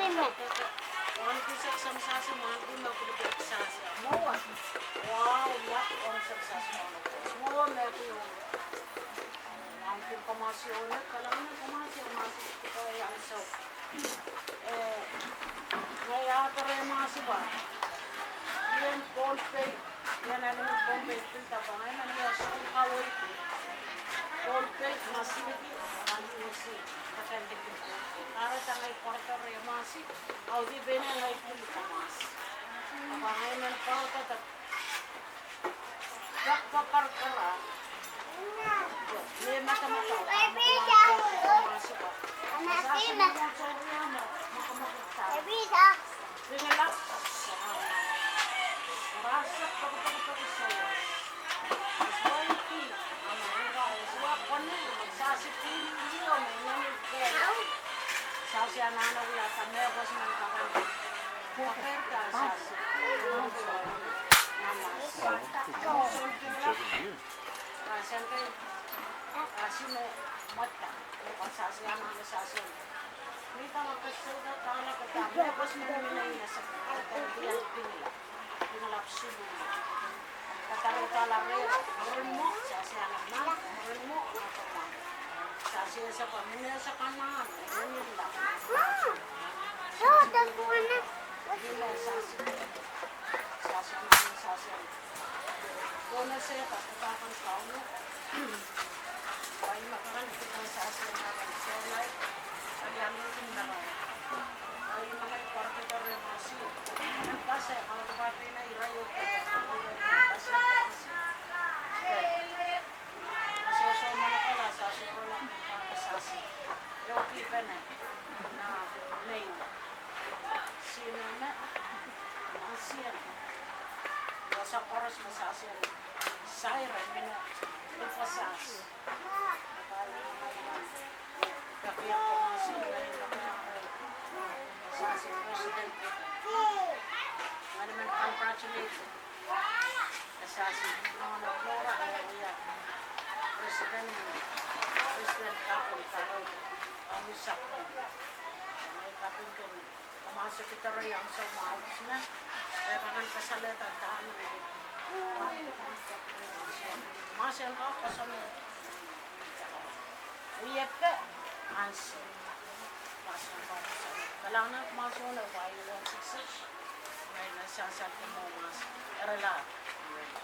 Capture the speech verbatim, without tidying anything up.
Wauneki sehse me sehse, wauneki me pwilipwilki sehse. Mwowe. Wow, lap ong sehse mwowe. Mwowe me pwil. Wauneki komoasiohne, kalahngan komoasiohne, mahsen pwukoa ansou. Eh, ngehi ahpw rehn mahsen pwe I en Pohnpei, I en alehdi Pohnpei pil dahpwa ngehi men I en sukuhl kaweid Pohnpei, Masingki, Masingki. Kahre ngehi pwarada rehn mahsen, audepen ngehi pil komoas. Ahpw ngehi men pwarada, dahpwa karakara. Wiepe ansou. Mahsen koaros. Kalahngan mahsen en wai wen sikisik. Ngehi me sehse mwo mahsen. Erela.